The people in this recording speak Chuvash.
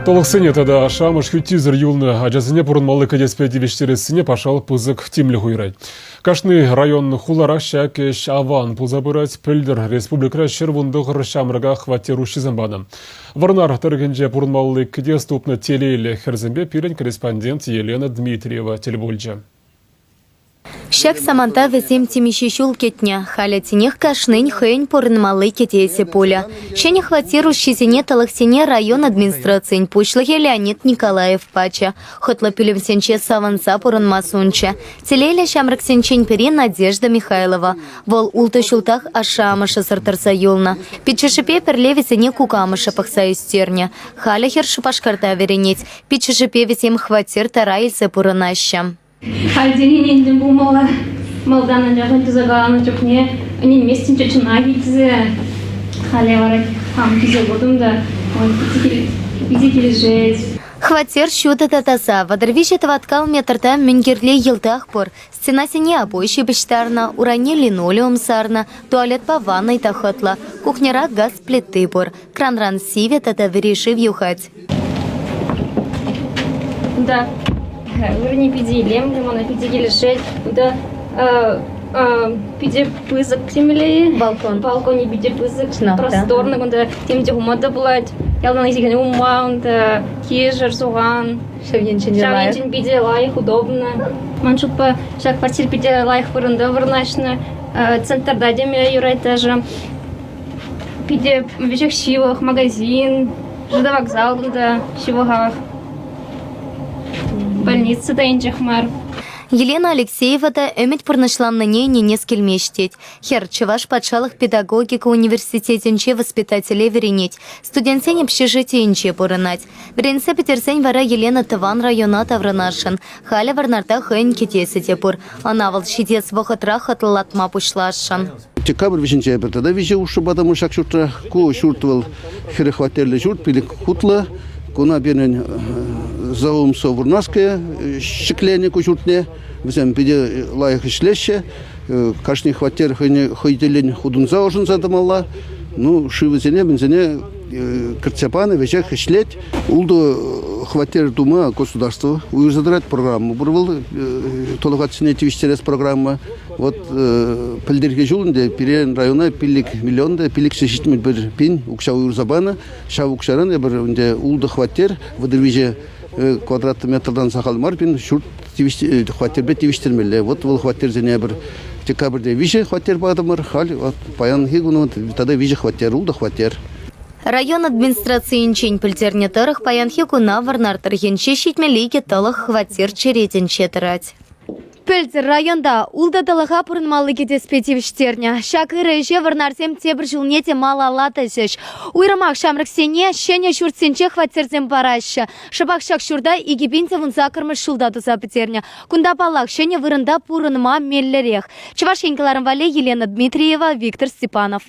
Тӑлӑхсене тата ашшӗ-амӑш хӳттисӗр юлнӑ ачасене пурӑнмалли кӗтеспе тивӗҫтерессине пашал пысӑк тимлӗх уйӑрать. Кашни район хуларах ҫак ӗҫ аван пулса пырать. Пӗлтӗр республикӑра 119 ҫамрӑка хваттер уҫҫисем панӑ. Вӑрнар тӑрӑхӗнче пурӑнмалли кӗтес тупнӑ телейлӗ хӗрсемпе пирӗн корреспондент Елена Дмитриева тӗл пулчӗ. Ҫак саманта вӗсем темиҫе ҫул кӗтнӗ. Халӗ тинех кашнин хӑйӗн пурӑнмалли кӗтесӗ пулӗ. Ҫӗнӗ хваттер уҫҫисене тӑлӑхсене район администрацийӗн пуҫлӑхӗ Леонид Николаев пачӗ. Хӑтлӑ пӳлӗмсенче савӑнса пурӑнма сунчӗ. Телейлӗ ҫамрӑксенчен пӗри Надежда Михайлова. Вӑл ултӑ ҫултах ашшӗ-амӑшӗсӗр тӑрса юлнӑ. Пиччӗшӗпе пӗрле вӗсене кукамӑшӗ пӑхса ӳстернӗ. Халӗ хӗр Шупашкарта вӗренет. Пиччӗшӗпе вӗсем хваттер тара илсе пурӑнаҫҫӗ. Хальтен ӗнентӗм пулмалла. Малтан анчах туса каланӑ чухне ӗненместӗнччӗ чӑнах илтсе. Халӗ вара хам килсе куртӑм та питӗ килӗшет. Хваттер ҫутӑ та таса, 33 тӑваткал метрта мӗн кирли йӑлтах пур. Стенасене обой ҫыпӑҫтарнӑ, урайне линолеум сарнӑ, туалетпа ваннӑй та хӑтлӑ. Кухньӑра газ плити пур. Кранран сивӗ тата вӗри шыв юхать. Да, вырӑнӗ питӗ илемлӗ, мана питӗ килӗшет. Унта питӗ пысӑк темелле. Балкон. Балконӗ питӗ пысӑк, просторный. Кунта тем те хума та пулать. Ялтан илсен ума унта кишӗр, сухан. Ҫав енчен Ҫав енчен питӗ лайӑх, удобно. Ман шутпа, ҫак квартира питӗ лайӑх вырӑнта вырнаҫнӑ. Центрта теме юрать даже. Питӗ веҫех ҫывӑх, магазин, ЖД вокзал кунта ҫывӑхах. Больница та инҫех мар. Елена Алексеева та ӗмӗт пурнӑҫланнине ӗненес килмест тет. Хӗр Чӑваш патшалӑх педагогика университетӗнче воспитателе вӗренет, студентсен общежитийӗнче пурӑнать. Вӗренсе пӗтерсен вара Елена тӑван района таврӑнасшӑн. Халӗ Вӑрнарта хӑйӗн кӗтесӗ те пур. Ӑна вӑл ҫитес вӑхӑтра хӑтлӑлатма пуҫласшӑн. Декабрь вӗҫӗнче эпир тата виҫӗ ушкӑнпа та ҫак ҫуртра. Ку ҫурт вӑл 40 хваттерлӗ ҫурт, пилӗк хутлӑ. Куна пирӗн ЗАУМСО Вурнарская ҫӗкленӗ ку ҫуртне. Вӗсем питӗ лайӑх ӗҫлеҫҫӗ. Кашни хваттер хӑйне хӑй тӗллӗн хутӑнса ӑшӑнса тӑмалла. Ну, шывӗсене, мӗнсене кӗртсе панӑ, веҫех ӗҫлет. Ултӑ хваттер тума государство уйӑрса тӑрать программа пур вӑл, тӑлӑх тивӗҫтерес программа. Вот пӗлтӗрхи ҫул ӗнтӗ пирӗн района 5 миллион та 571 пин укҫа уйӑрса панӑ. Ҫав укҫаран эпир ӗнтӗ ултӑ хваттер, 33 квадрат метртан сахал мар пин ҫурт хваттерпе тивӗҫтермелле. Вот вӑл хваттерсене эпир декабрьте виҫӗ хваттер патӑмӑр, халь вот паянхи кун тата виҫӗ хваттер, ултӑ хваттер. Район администрацийӗнчен пӗлтернӗ тӑрӑх, паянхи куна Вӑрнар тӑрӑхӗнче 72 тӑлӑх хваттер черетӗнче тӑрать. Пӗлтӗр районта ултӑ тӑлӑха пурӑнмалли кӗтеспе тивӗҫтернӗ. Ҫак ырӑ ӗҫе вӑрнарсем тепӗр ҫулне те малалла тӑсӗҫ. Уйрӑмах ҫамрӑксене ҫӗнӗ ҫуртсенче хваттерсем параҫҫӗ. Шӑпах ҫак ҫурта 2018-мӗш ҫулта туса пӗтернӗ. Кунта, паллах, ҫӗнӗ вырӑнта пурӑнма меллӗрех. Чӑваш Ен кӑларӑм валли Елена Дмитриева, Виктор Степанов.